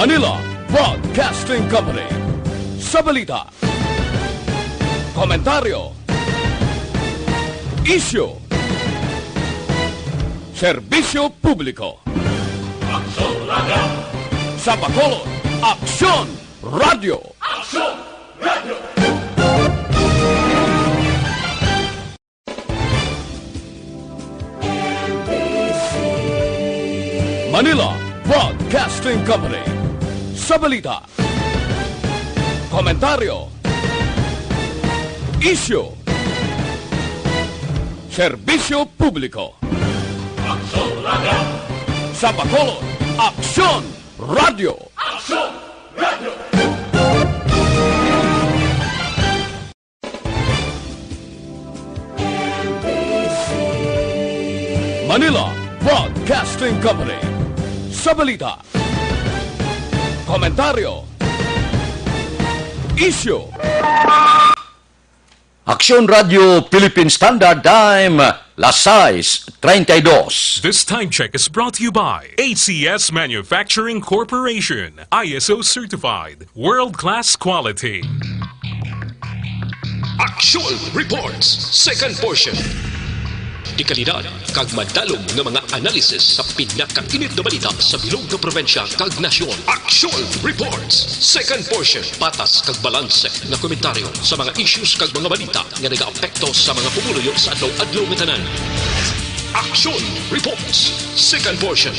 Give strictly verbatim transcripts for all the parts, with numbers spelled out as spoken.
Manila Broadcasting Company. Sa balita, komentaryo, isyu, serbisyo publiko. Aksyon Radio. Sa Bacolod, Aksyon Radio. Aksyon Radio. Manila Broadcasting Company. Sa balita, komentaryo, isyu, serbisyo publiko. Aksyon Radio. Sa Bacolod, Aksyon Radio. Aksyon Radio. Manila Broadcasting Company. Sa balita, komentaryo, isyu. Aksyon Radio Philippine Standard Time, las sais treinta y dos. This time check is brought to you by A C S Manufacturing Corporation, I S O certified, world-class quality. Aksyon Reports, second portion. Dekalidad kag madalom nga mga analysis sa pinakainit nga balita sa bilog nga probinsya kag nasyon. Aksyon Reports, second portion. Patas kag balanse nga komentaryo sa mga issues kag mga balita nga nagaapekto sa mga pumuluyo sa adlaw-adlaw nga tanan. Aksyon Reports, second portion.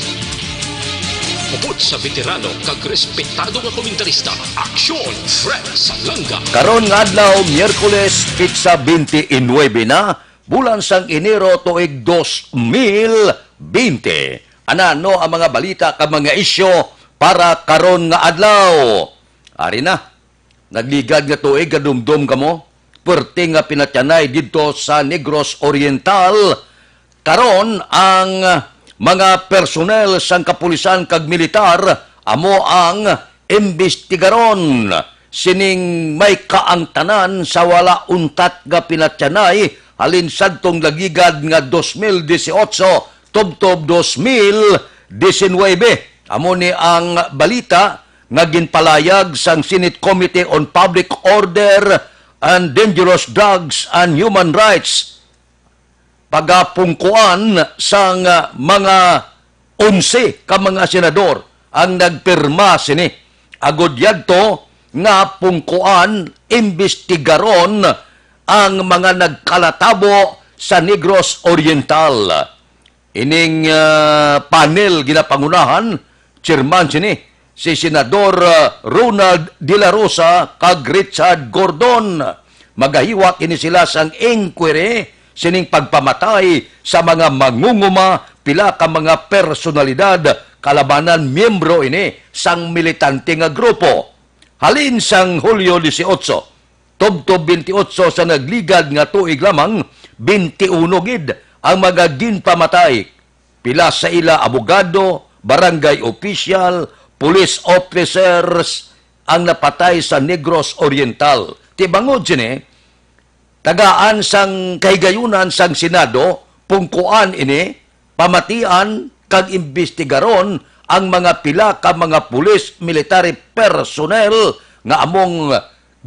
Upod sa veterano kag respetado nga komentarista, Aksyon Fred Salanga. Karon nga adlaw, Miyerkules, petsa twenty-nine na, bulan sang Enero, tuig dos mil bente. Ano ang mga balita kag mga isyu para karon nga adlaw? Ari na, nagligad nga tuig, kadumdom kamo. Perti nga pinatyanay didto sa Negros Oriental. Karon, ang mga personnel sang kapulisan kag militar amo ang imbestigaron sining may kaangtanan sa wala untat nga pinatyanay halin sadtong nagligad nga dos mil dieciocho tubtob dos mil diecinuebe. Amo ni ang balita nga ginpalayag sang Senate Committee on Public Order and Dangerous Drugs and Human Rights, pagapungkuan sang, ah, mga onse ka mga senador ang nagpirma sini. Agod yadto nga pungkuan, imbestigaron ang mga nagkalatabo sa Negros Oriental. Ining, ah, panel ginapangunahan, chairman sini, si Senador, ah, Ronald De La Rosa kag Richard Gordon. Magahiwat ini sila sang inquiry sining pagpamatay sa mga mangunguma, pila ka mga personalidad kalabanan miyembro ini sang militante nga grupo. Halin sang Hulyo dieciocho, tubtob twenty-eight sa nagligad nga tuig lamang, twenty-one gid ang mga ginpamatay. Pila sa ila abogado, barangay opisyal, police officers ang napatay sa Negros Oriental. Ti bangod sini, tagaan sang kahigayunan sang Senado, pungkuan ini, pamatian kag imbestigaron ang mga pila ka mga pulis, military personnel nga among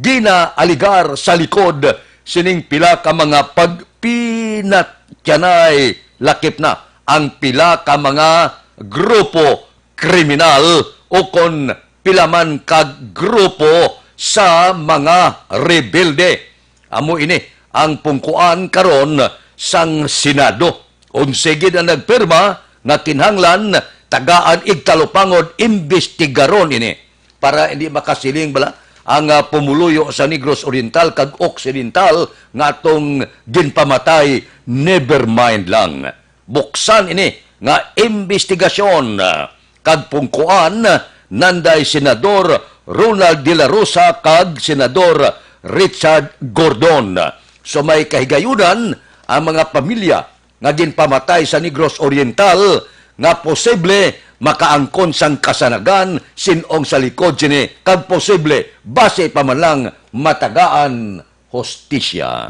ginaaligar sa likod sining pila ka mga pagpinatyanay, lakip na ang pila ka mga grupo kriminal ukon pila man ka grupo sa mga rebelde. Amo ini ang pungkuan karon sang Senado. Onse gid ang nagpirma nga kinahanglan tagaan igtalupangod, imbestigaron ini para hindi makasiling bala ang, ah, pumuluyo sa Negros Oriental kag Occidental nga atong ginpamatay. Never mind lang. Buksan ini nga imbestigasyon, ah, kag pungkuan nanday Senador Ronald De La Rosa kag Senador Richard Gordon. So, may kahigayunan ang mga pamilya nga ginpamatay sa Negros Oriental nga posible makaangkon sang kasanagan sin-ong sa likod sini kag posible basi pa man lang matagaan hustisya.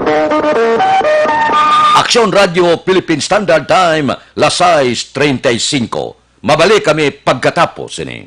Aksyon Radio Philippine Standard Time, las sais treinta y cinco. Mabalik kami pagkatapos sini.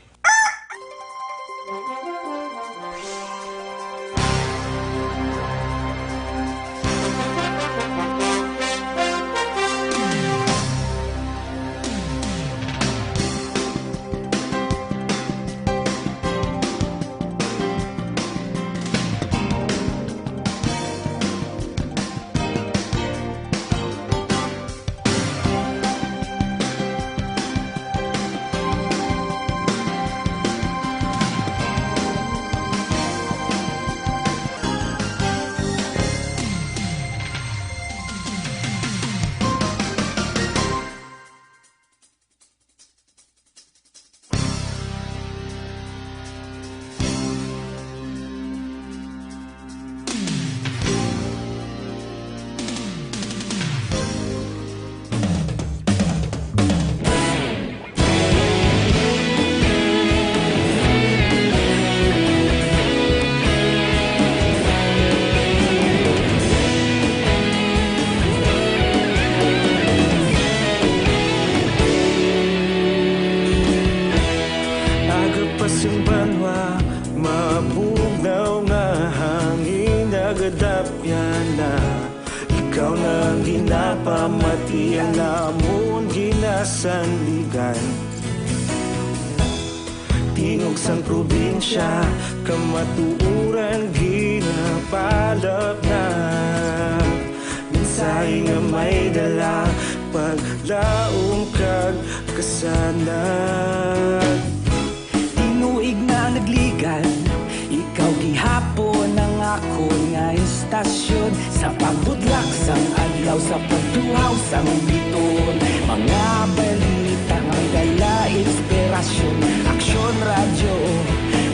Mati ang namon ginasandigan. Tingog sang probinsya, kamatuoran ginapalapnag. Mensahe nga may dala, paglaom kag kasanag. Tinuig na nagligan, ikaw gihapon ang akon nga istasyon. Sa pagbutlak sang adlaw, sa pagtuhaw sang biton, mga balita nga may dala inspirasyon. Aksyon Radyo,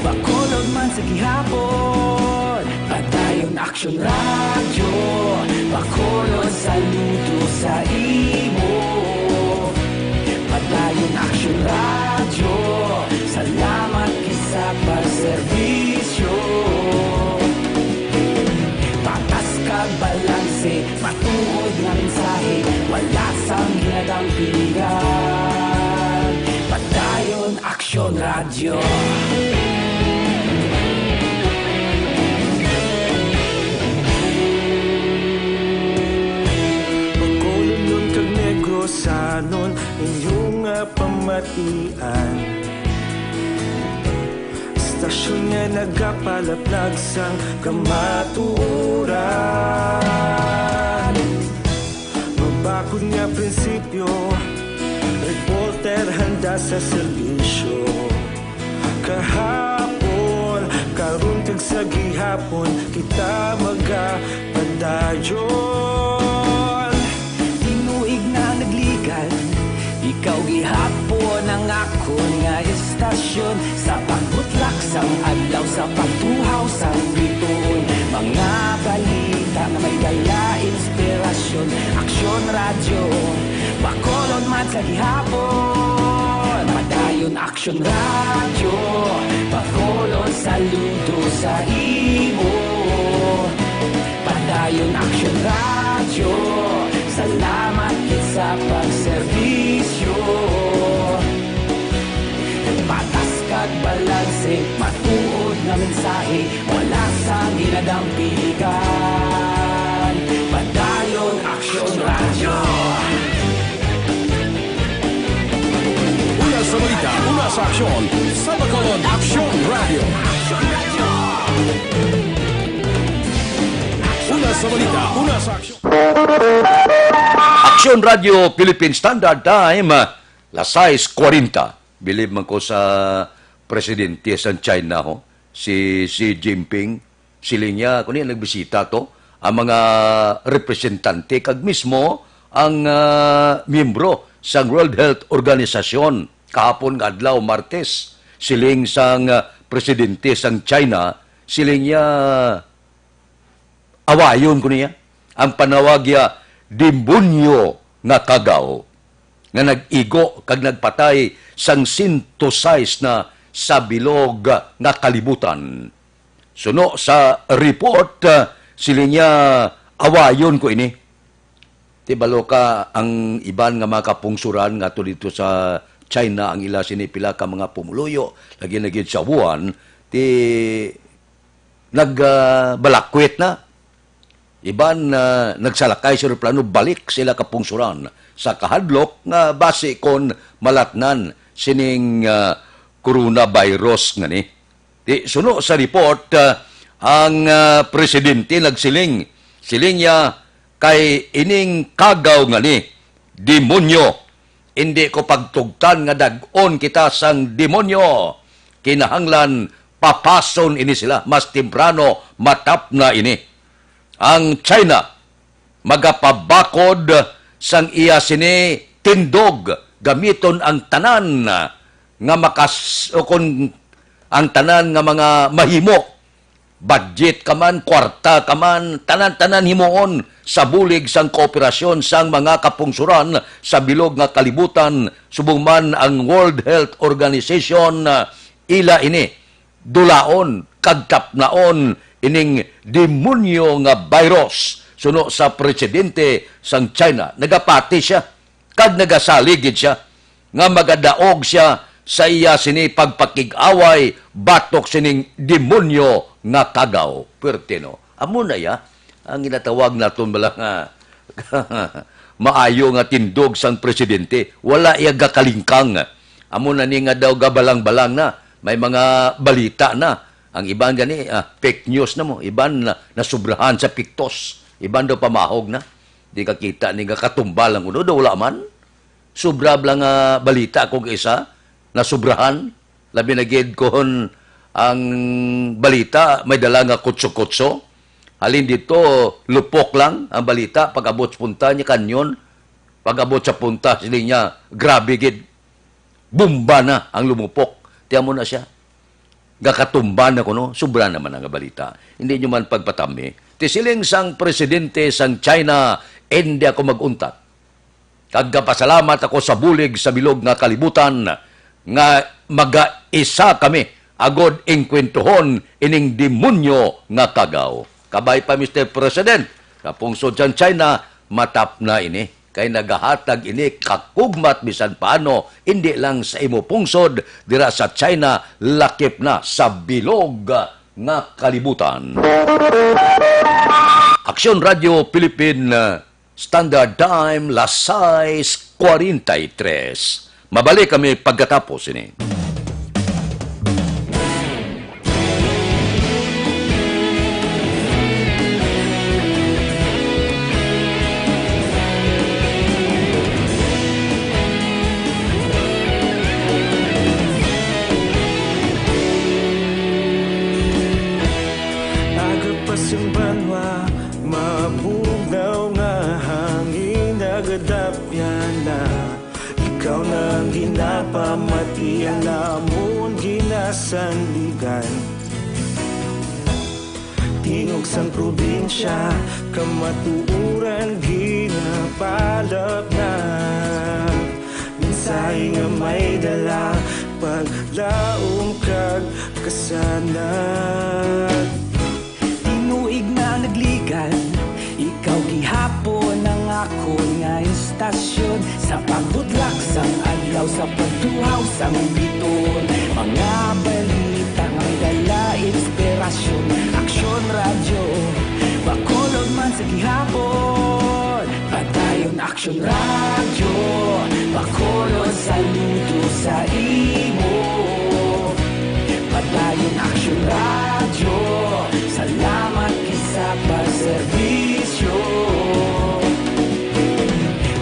Bacolod man sa gihapon. Padayon Aksyon Radyo, Bacolod, saludo sa imo. Padayon Aksyon Radyo, salamat gid sa pagserbisyo. Patas kag balanse, matuod nga mensahe, wala sang ginadampigan. Padayon Aksyon Radyo. Bacolodnon kag Negrosanon, inyo nga pamatian. Istasyon nga nagapalaplag sang kamatuoran. Mabakod nga prinsipyo, reporter handa sa serbisyo. Kahapon, karon kag sa gihapon, kita magapadayon. Tinuig na nagligan, ikaw gihapon ang akon nga istasyon. Sa pagbutlak sang adlaw, sa pagtuhaw sang biton, mga balita nga may dala inspirasyon. Aksyon Radyo, Bacolod man sa gihapon. Padayon Aksyon Radyo, Bacolod, saludo sa imo. Padayon Aksyon Radyo, salamat gid sa pagserbisyo. Patas kag balanse, matuod nga mensahe, wala sang ginadampigan. Padayon Aksyon Radyo. Una sa balita, una sa aksyon, sa Bacolod Aksyon Radyo. Una sa balita, una sa aksyon. Aksyon Radyo Philippine Standard Time, las sais kwarenta. Bilib man ko sa presidente sang China, ho, si Xi Jinping. Siling niya, kuno niya nagbisita to, ang mga representante kag mismo ang, ah, miyembro sang World Health Organization kahapon nga adlaw, Martes. Siling sang, ah, presidente sang China, siling niya, awayon kuno niya ang panawag niya demonyo nga kagaw nga nag-igo kag nagpatay sang sento sais na sa bilog nga kalibutan. Suno sa report, ah, siling niya, awayon ko ini. Ti balo ka, ang iban nga mga kapungsoran nga to dito sa China, ang ila sini pila ka mga pumuluyo, lagi na gid sa Wuhan, ti nag, ah, balakwit na. Iban, ah, nagsalakay sa eroplano balik sila kapungsoran sa kahadlok nga basi kon malatnan sining, ah, coronavirus ngani. Di, suno sa report, ah, ang, ah, presidente nagsiling, siling niya, kay ining kagaw ngani, demonyo. Indi ko pagtugtan nga dag-on kita sang demonyo. Kinahanglan papason ini sila mas temprano, matapna ini. Ang China magapabakod sang iya sini tindog, gamiton ang tanan nga makas-, o kon ang tanan nga mga mahimo, budget ka man, kwarta ka man, tanan-tanan himuon sa bulig sang kooperasyon sang mga kapungsoran sa bilog nga kalibutan, subong man ang World Health Organization, ah, ila ini dulaon kag tapnaon ining demonyo nga virus. Suno sa presidente sang China, nagapati siya kag nagasalig gid siya nga magadaog siya sa iya sini pagpakig-away batok sining demonyo nga kagaw. Puwerte, no? Amo na ya ang ginatawag naton bala nga maayo nga tindog sang presidente. Wala iya gakalingkang. Amo na ni nga daw gabalang-balang na. May mga balita na. Ang iban gani, ah, fake news na mo. Iban na, nasubrahan sa piktos. Iban daw pamahog na. Di ka kita ni nga katumbal ang uno, daw wala man. Sobra bala nga balita kung isa, nasubrahan. Labi na gid kon ang balita may dala nga kutso-kutso. Halin dito, lupok lang ang balita, pag-abot sa punta niya kanyon, pag-abot sa punta, siling niya, grabe gid, bomba na ang lumupok. Tiyan mo na siya. Gakatumba na kuno, sobra naman ang balita. Hindi nyo man pagpatami. Ti siling sang presidente sang China, hindi ako mag-untat. Kag gapasalamat ako sa bulig sa bilog nga kalibutan nga magaisa kami agod engkwentuhon ining demonyo nga kagaw. Kabay pa, Mister President, sa pungsod sang China, matap na ini. Kay nagahatag ini kakugmat bisan paano, indi lang sa imo pungsod dira sa China, lakip na sa bilog nga kalibutan. Aksyon Radio Philippine Standard Time, las sais cuarenta y tres. Mabalik kami pagkatapos ini. Agapas ang banwa, mabugnaw nga hangin, nagadapyan na. Ikaw na ang ginapamatian namon ginasandigan. Tingog sang probinsya, kamatuoran ginapalapnag. Mensahe nga may dala, paglaom kag kasanag. Tinuig na nagligan, ikaw gihapon ang akon nga istasyon. Sa pagbutlak sang adlaw, sa pagtuhaw sang bituon, mga balita nga may dala inspirasyon. Aksyon Radyo, Bacolod man sa gihapon. Padayon Aksyon Radyo, Bacolod, saludo sa imo. Padayon Aksyon Radyo, salamat gid sa pagserbisyo.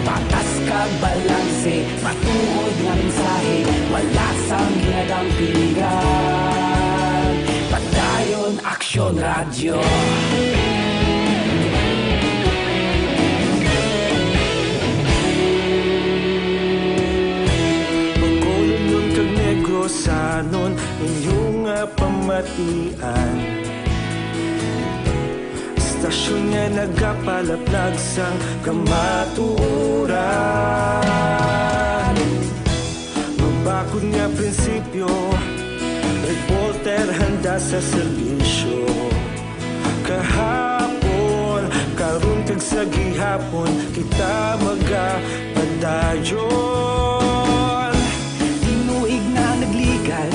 Patas kag balanse, matuod nga mensahe, wala sang ginadampingan. Padayon Aksyon Radyo. Bacolodnon kag Negrosanon, inyo nga pamatian. Istasyon nga nagapalapnag sang kamatuoran. Mabakod nga prinsipyo, reporter handa sa serbisyo. Kahapon, karon kag sa gihapon, kita magapadayon. Tinuig na nagligan,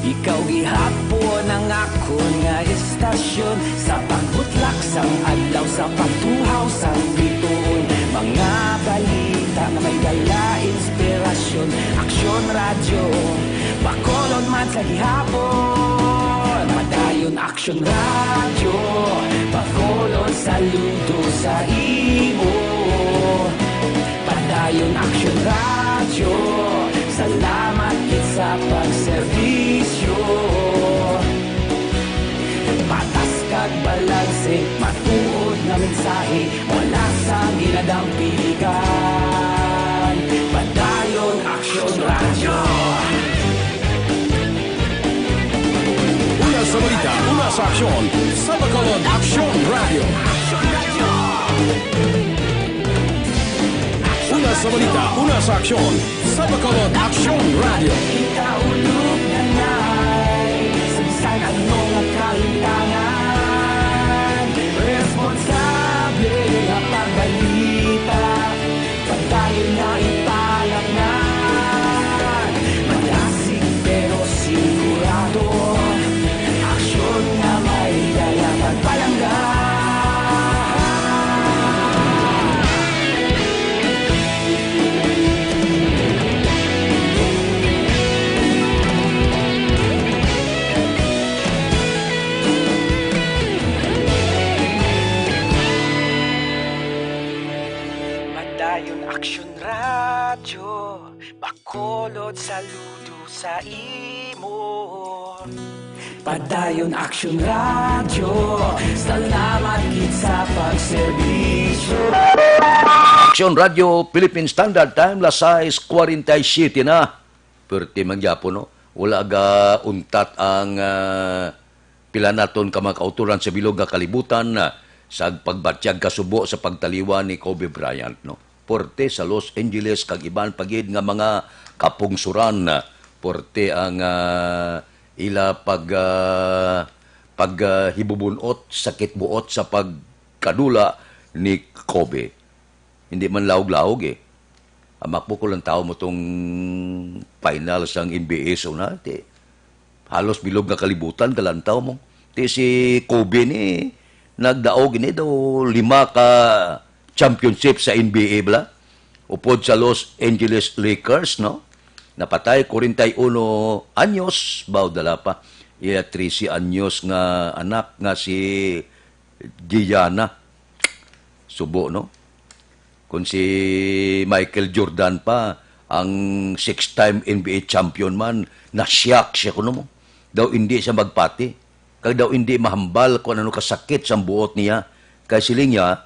ikaw gihapon ang akon nga istasyon. Sa pagbutlak sang adlaw, sa pagtuhaw sang bituon, mga balita nga may dala inspirasyon. Aksyon Radyo, Bacolod man sa gihapon. Padayon Aksyon Radyo, Bacolod, saludo sa imo. Padayon Aksyon Radyo, salamat gid sa pagserbisyo. Patas kag balanse, matuod nga mensahe, wala sang ginadampingan. Padayon Aksyon Radyo. Una sa balita, una sa aksyon, sa Bacolod Aksyon Radyo. Una sa balita, una sa aksyon, sa Bacolod Aksyon Radyo. Kita ulog na nai, sa bisan ano nga kalintangan, responsable nga pagbalita. Padayon nga ipalapngan, malasig pero sigurado, aksyon nga may dala pagpalangga. Radyo, Bacolod, saludo sa imo. Padayon Action Radyo, salamat gid sa pagserbisyo. Action Radyo, Philippine Standard Time, las sais cuarenta y siete na. Perti man gyapon, no? Wala ga untat ang, ah, pila naton ka mga kautoran sa bilog nga kalibutan, ah, sa pagbatyag kasubo sa pagtaliwan ni Kobe Bryant, no? Porte sa Los Angeles kag iban pa gid nga mga kapungsoran, ah, porte ang, ah, ila pag, ah, pag, ah, hibubun-ot, sakit buot sa pagkadula ni Kobe. Hindi man lahog-lahog, eh. Amak mo ko lang tao mo tong final sang N B A so na, ti, halos bilog nga kalibutan kalantaw mo. Ti si Kobe ni nagdaog ini daw lima ka championship sa N B A bala. Upod sa Los Angeles Lakers, no? Napatay, forty-one anyos, baw dala pa. Iya trese anyos nga anak nga si Gianna. Subo, no? Kung si Michael Jordan pa, ang six-time N B A champion man, na-shock siya kuno mo. Daw hindi siya magpati. Kag daw hindi mahambal kung ano kasakit sang buot niya. Kay siling niya,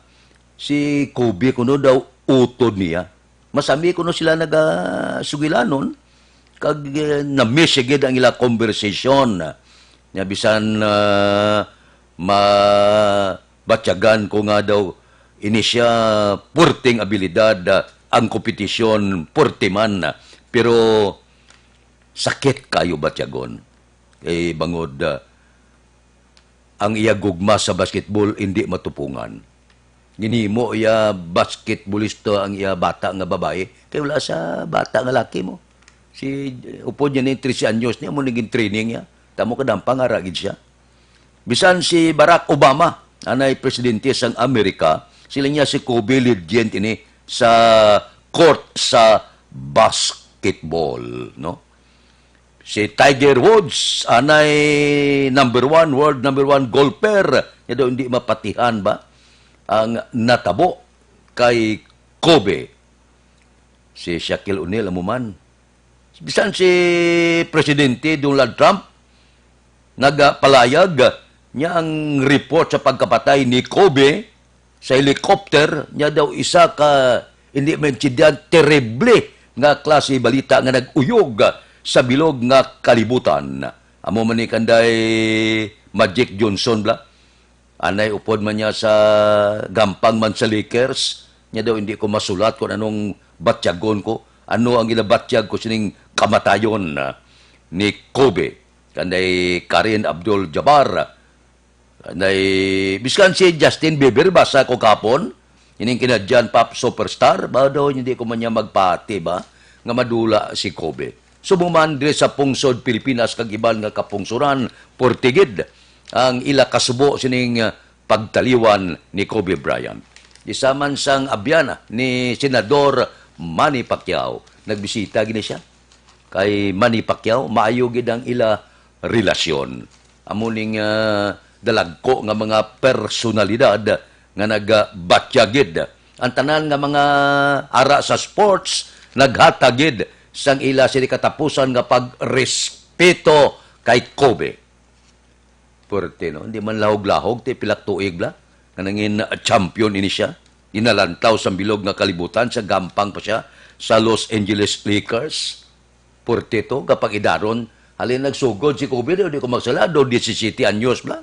si Kobe kuno daw utod niya. Masami kuno sila nagasugilanon, kag, eh, na-miss gid ang ila conversation. Nga bisan, ah, mabatyagan ko nga daw ini siya puwerteng abilidad, ah, ang kompetisyon, puwerte man. Pero sakit kayo batyagon. Kay bangod, ah, ang iya gugma sa basketball hindi matupungan. Ginhimo iya basketballista ang iya bata nga babayi, kay wala sa bata nga laki mo. Si, upod niya ni trese anyos niya, mo naging training niya. Tamo ka dampang ara gid siya. Bisan si Barack Obama, anay presidente sang Amerika, sila niya si Kobe legend ini sa court sa basketball, no? Si Tiger Woods, anay number one, world number one golfer, niya daw hindi mapatihan ba ang natabo kay Kobe. Si Shaquille O'Neal, amo man. Bisan si Presidente Donald Trump, nagapalayag niya ang report sa pagkapatay ni Kobe sa helicopter niya daw isa ka hindi maintindihan, terrible nga klase balita nga nag-uyog sa bilog nga kalibutan. Amo man ni kanday Magic Johnson bala. Anay upod man niya sa gampang man sa Lakers, niya daw hindi ko masulat kung anong batyagon ko, ano ang ginabatyag ko sining kamatayon, ah, ni Kobe, kanday Kareem Abdul-Jabbar, kanday, biskan si Justin Bieber, basa ko kapon, ining Canadian pop superstar, ba daw hindi ko man niya magpati ba, nga madula si Kobe. Subong man diri sa pungsod Pilipinas kag iban nga kapungsoran, portigid ang ila kasubo sining, ah, pagtaliwan ni Kobe Bryant. Isa man sang abyan ni Senador Manny Pacquiao, nagbisita gini siya kay Manny Pacquiao, maayo gid ang ila relasyon. Amo ning, ah, dalagko nga mga personalidad nga nagabatyag gid. Ang tanan nga mga ara sa sports naghatag gid sang ila sini katapusan nga pagrespeto kay Kobe. Puwerte, no? Hindi man lahog-lahog, ti pila ka tuig bala nga nangin champion ini siya. Ginalantaw sang bilog nga kalibutan sa gampang pa siya sa Los Angeles Lakers. Puwerte to, kapag idaron, halin nagsugod si Kobe, di ko magsala, do disisiyete anyos bala.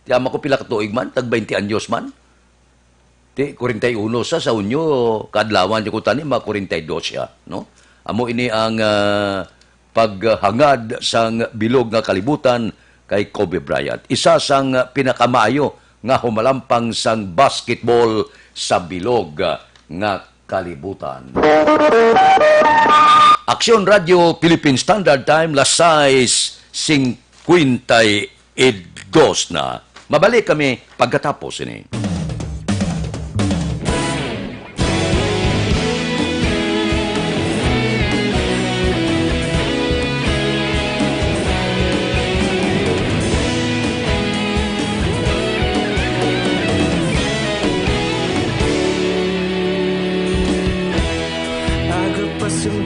Ti ama ko pila ka tuig man, tag twenty anyos man. Ti, kwarenta y uno sa, sa Hunyo, kaadlawan di ko tani, mga kwarenta y dos siya, no? Amo ini ang, ah, paghangad sang bilog nga kalibutan kay Kobe Bryant. Isa sang pinakamaayo nga humalampang sang basketball sa bilog nga kalibutan. Aksyon Radyo Philippine Standard Time, las sais cincuenta y dos na. Mabalik kami pagkatapos ini.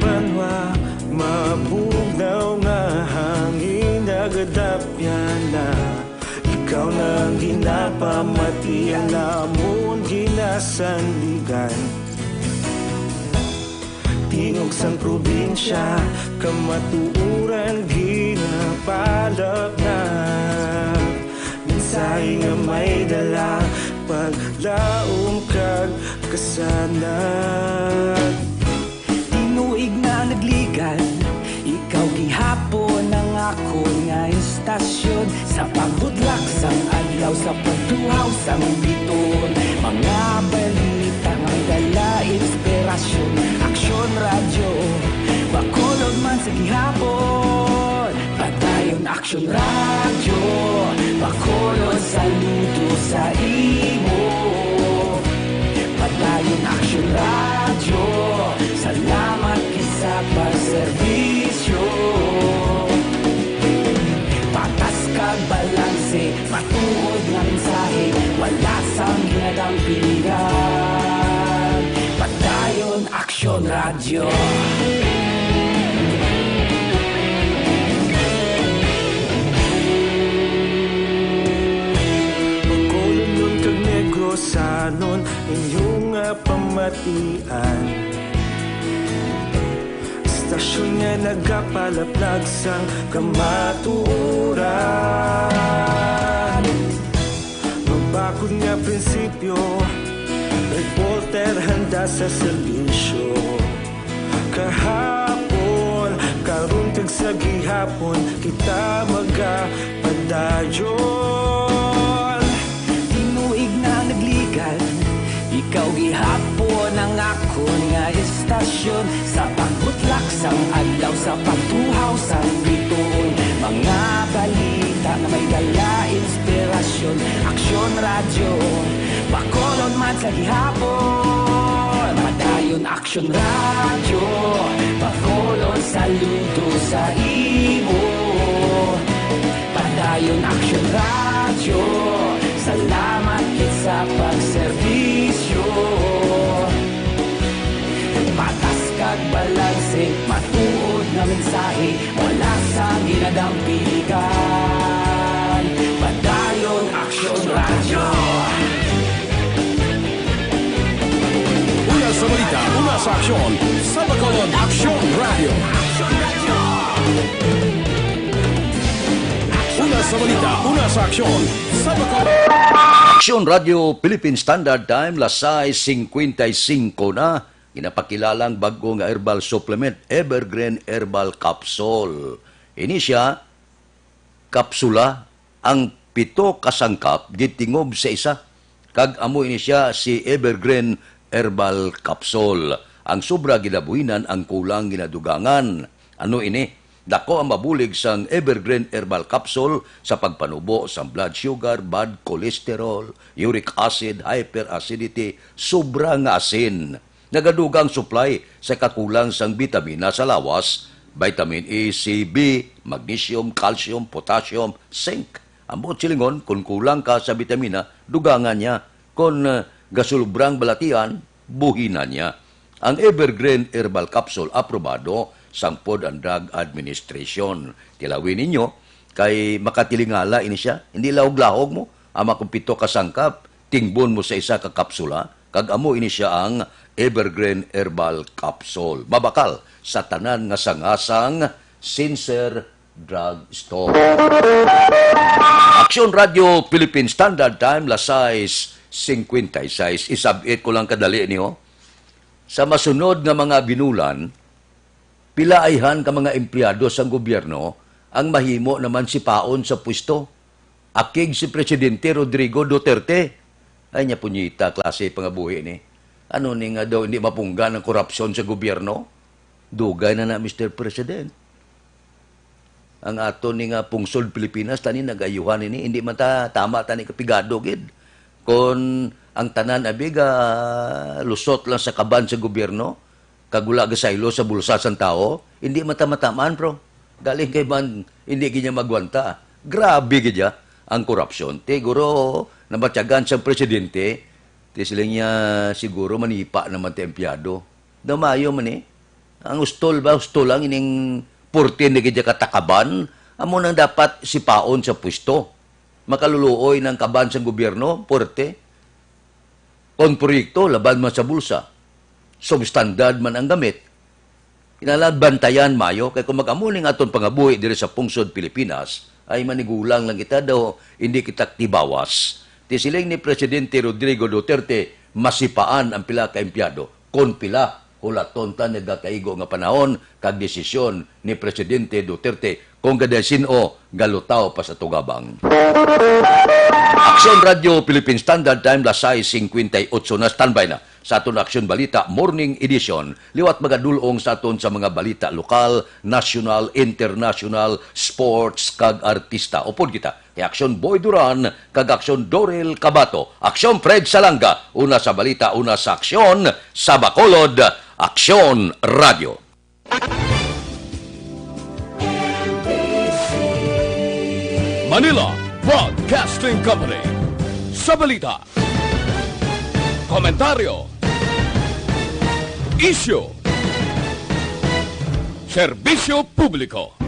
Banwa, mabugnaw nga hangin nagadapyan na. Ikaw na ang ginapamati, ang amon ginasandigan. Tingog sang probinsya, kamatuoran ginapalapnag. Mensahe nga may dala, paglaom kag kasanag. Tinuig na nagligad, ikaw gihapon ang akon nga istasyon. Sa pagbutlak sang adlaw, sa pagtuhaw sang biton, mga balita nga may dala inspirasyon. Aksyon Radyo, Bacolod man sa gihapon. Padayon Aksyon Radyo, Bacolod, saludo sa imo. Padayon Aksyon Radyo, salamat gid sa pagserbisyo. Patas kag balanse, matuod nga mensahe, wala sang ginadampingan. Padayon Aksyon Radyo. Bacolodnon kag Negrosanon, inyo nga pamatian. Istasyon nga nagapalaplag sang kamatuoran. Magbakod nga prinsipyo, reporter handa sa serbisyo. Kahapon, karon kag sa gihapon, kita magapadayon. Tinuig na nagligad, ikaw gihapon ang akon nga istasyon. Sa pagbutlak sang adlaw, sa pagtuhaw sang bituon, mga balita nga may dala inspirasyon. Aksyon Radyo, Bacolod man sa gihapon. Padayon Aksyon Radyo, Bacolod, saludo sa imo. Padayon Aksyon Radyo, salamat gid sa pagserbisyo. Patas kag balanse, matuod nga mensahe, wala sang ginadampigan. Padayon Aksyon Radyo. Una sa balita, una sa aksyon, sa Bacolod Aksyon Radyo. Una sa balita, una sa aksyon, sa Bacolod. Aksyon Radyo Philippine Standard Time, las sais singkwenta y singko na. Ginapakilala ang bag-o nga herbal supplement, Evergreen Herbal Capsule. Ini sia, kapsula, ang pito ka sangkap gitingob sa isa, kag amo ini sia si Evergreen Herbal Capsule. Ang sobra ginabuhinan, ang kulang ginadugangan. Ano ini? Dako ang mabulig sang Evergreen Herbal Capsule sa pagpanubo sang blood sugar, bad cholesterol, uric acid, hyperacidity, sobra nga asin. Nagadugang supply sa kakulang sang bitamina sa lawas, vitamin A, C, B, magnesium, calcium, potassium, zinc. Ang buot silingon, kon kulang ka sa bitamina, dugangan niya. Kon, eh, gasulobrang balatian, buhinan niya. Ang Evergreen Herbal Capsule aprobado sang Food and Drug Administration. Tilawin ninyo, kay makatilingala ini sia. Hindi lahog-lahog mo ang mga kumpito ka sangkap, tingbon mo sa isa ka kapsula, kag amo ini sia ang Evergreen Herbal Capsule. Mabakal sa tanan nga sanga sang Sincere Drug Store. Aksyon Radyo Philippine Standard Time, las sais singkwenta y sais. Isab-it ko lang kadali niyo. Sa masunod nga mga binulan, pila ayhan ka mga empleyado sang gobyerno ang mahimo naman sipaon sa pwesto? Akig si Presidente Rodrigo Duterte. Ay, nya punyita, klase pangabuhi ni. Ano ni nga daw hindi mapunggan ang korupsyon sa gobyerno? Dugay na na, Mister President. Ang ato ni nga pungsod Pilipinas, tani nagayuhan ini, hindi man ta tama tani kapigado gid. Kon ang tanan abi ga lusot lang sa kaban sa gobyerno, kag wala gasaylo sa bulsa sang tawo, hindi man ta matamaan, bro. Galing kay man, hindi gid niya magwanta. Grabe gid ya ang korupsyon. Ti, guro, nabatyagan sang presidente, ti siling niya, siguro manipa naman ti empleyado. Daw maayo man eh. Ang hustol ba, hustol lang ining purte ni gid katakaban, amo nang dapat sipaon sa pwesto. Makaluluoy ng kaban sang gobyerno, purte. Kon proyekto, laban man sa bulsa. Substandard man ang gamit. Kinahanglan bantayan mayo, kay kung mag-amo ning aton pangabuhi diri sa pungsod Pilipinas, ay manigulang lang kita daw, hindi kita tibawas. Ti siling ni Presidente Rodrigo Duterte, masipaan ang pila ka empleyado. Kon pila, hulaton ta nagakaigo nga panahon kag desisyon ni Presidente Duterte kung gadasin-o galutaw pa sa tugabang. Aksyon Radio Philippine Standard Time, las sais cincuenta y ocho na, standby na sa aton Aksyon Balita Morning Edition. Liwat magadulong sa aton sa mga balita lokal, national, international, sports, kag artista. Upod kita kay Aksyon Boy Duran kag Aksyon Dorel Cabato. Aksyon Fred Salanga, una sa balita, una sa aksyon, sa Bacolod, Aksyon Radio. Manila Broadcasting Company. Sa balita, komentaryo, isyu, serbisyo publiko.